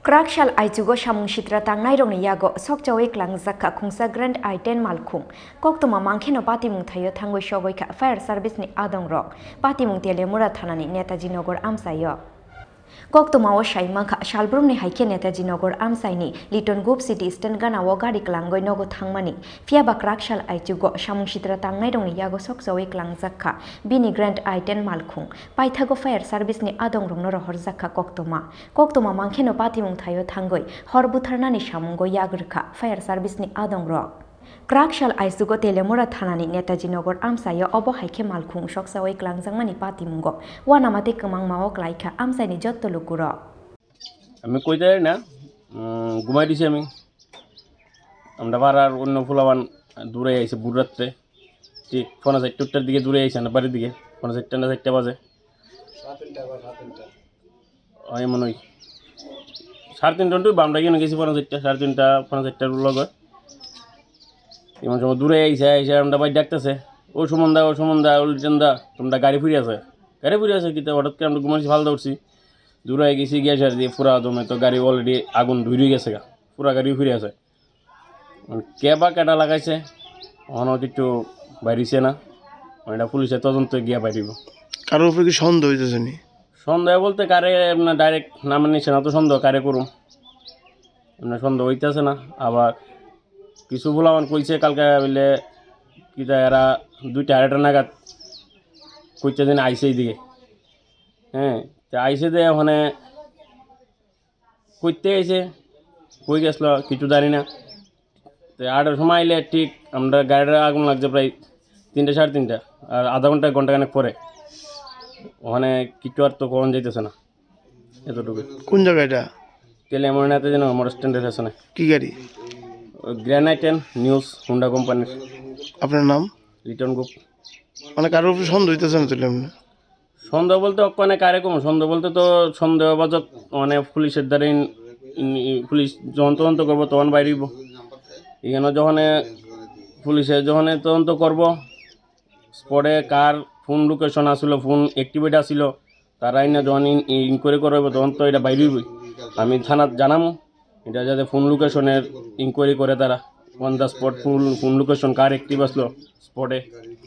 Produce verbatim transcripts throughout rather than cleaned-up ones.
Kwrak sal aichugo samung sitra tangnairokni yago sokchaui klangjak kha khungsa Grand I ten malkhung. Koktwma mankhe no patimung thaio thangwi sogwi kha fire service ni adongrok. Patimung Telemura thanani Netaji Nagar amchaio. Koktwmao sai mankha, salbrumni hai khe Netaji Nagar amchaini Liton Gup city stand ganao gari klangwi nogo thangmani. Phiyaba kwrak sal aichugo samung sitra tangnairokni yago sokchaui klangjak kha bini Grand I ten malkhung. Paithago fire service ni adongrokno rohorjak kha koktwma. Koktwma mankhe no patimung thaio thangwi hor butharnani samungo yak rwkha fire service ni adongrok. Kwrak sal aichugo Telemura thanani Netaji Nagar amchaio obo hai khe malkhung sokchaui klangjakmani patimungo uanama tei kwmangmao klaikha amchaini jotto lukurok. আমি কই যাই না, উম, ঘুমাই দিছি আমি। আমরা পাড়ার অন্য ফুলাবান দূরে আইছে ভোর রাত্রে, ঠিক পৌনে চারটার দিকে দূরে আইছে না বাড়ির দিকে, পৌনে চারটা না চারটা বাজে। ওই মনে হয় সাড়ে তিনটা টু আমরা গিয়ে গেছি পৌনে চারটা, সাড়ে তিনটা, পৌনে চারটার লগে। এমন সময় দূরে আইসে, আইসে আমরা ভাই ডাকতেছে, "ও সুমন দা, ও সুমন দা, ও লিটন দা, তোমরা গাড়ি ফুরি আছে?" গাড়ি ফুরি আছে, কিতা হঠাৎ করে আমরা ঘুমাইছি, ফালদা উঠছি। দূরে গেছি, গিয়ে সার দিয়ে পুরা দমে তো গাড়ি already আগুন ধরে গেছে গা, পুরা গাড়ি ফুরি আছে। মানে কে বা কেটা লাগাইছে, অখনো কিছু বাইরিছে না। মানে এটা পুলিশের তদন্ত গিয়া বাইরিব। কারোর উপরে কি সন্দেহ হইতেছে নি? সন্দেহ বলতে কারে, এমনি ডাইরেক্ট নাম নিছে না তো সন্দেহ কারে করুম, এমনি সন্দেহ হইতেছে না। আবার কিছু ফুলাবান কইছে কালকে বলে কিতা এরা দুইটা আড়াইটা নাগাদ কইতে দিন আইছে এইদিকে। হ্যাঁ, তো আইছে যে ওখানে কইতে আইছে, কই গেছিল কিছু জানি না। তো আড়াইটার সময় আইলে ঠিক আমরা গাড়িটা আগুন লাগছে প্রায় তিনটা, সাড়ে তিনটা, আর আধা ঘন্টা, ঘন্টা খানেক পরে। ওখানে কিছু আর তো কখন যাইতেছে না, এতটুকু। কোন জায়গা এটা? তেলিয়ামুড়া নেতাজি নগর মোটর স্ট্যান্ডের পেছনে। কি গাড়ি? ওই grand I ten news Honda কোম্পানির। আপনার নাম? লিটন গুপ। মানে কারোর উপরে সন্দেহ হইতেছে না তাহলে এমনি? সন্দেহ বলতে অক্ষণে কারে কম, সন্দেহ বলতে তো সন্দেহভাজন মানে পুলিশের দ্বারা ইন-, ইন-, পুলিশ যখন তদন্ত করবো তখন বাইরিব। এখানে যখন পুলিশে যখন তদন্ত করবো, স্পটে কার ফোন লোকেশন আসিল, ফোন অ্যাক্টিভেট আসিল, তারা এনে যখন ইন-, ইনকোয়ারি করবো তখন তো এটা বাইরিবই। আমি থানাত জানামু, এটা যাতে ফোন লোকেশনের ইনকোয়ারি করে তারা, on the spot phone, phone location কার অ্যাক্টিভ আসলো স্পটে।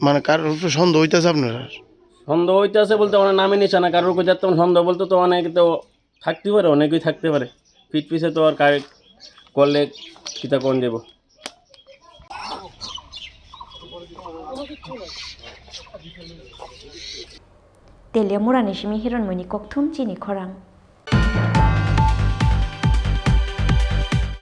মানে কার উপরে সন্দেহ হইতেছে আপনার? সন্দেহ হইতেছে বলতে ওনার নামে নিশানা কারোর উপর যাতে সন্দেহ বলতে তো অনেকে তো থাকতে পারে, অনেকেই থাকতে পারে। ফিট পিছে তো আর কার করলে কিতা কোন দেব। Telemura ni simi Hironmoni kokthum chini khorang.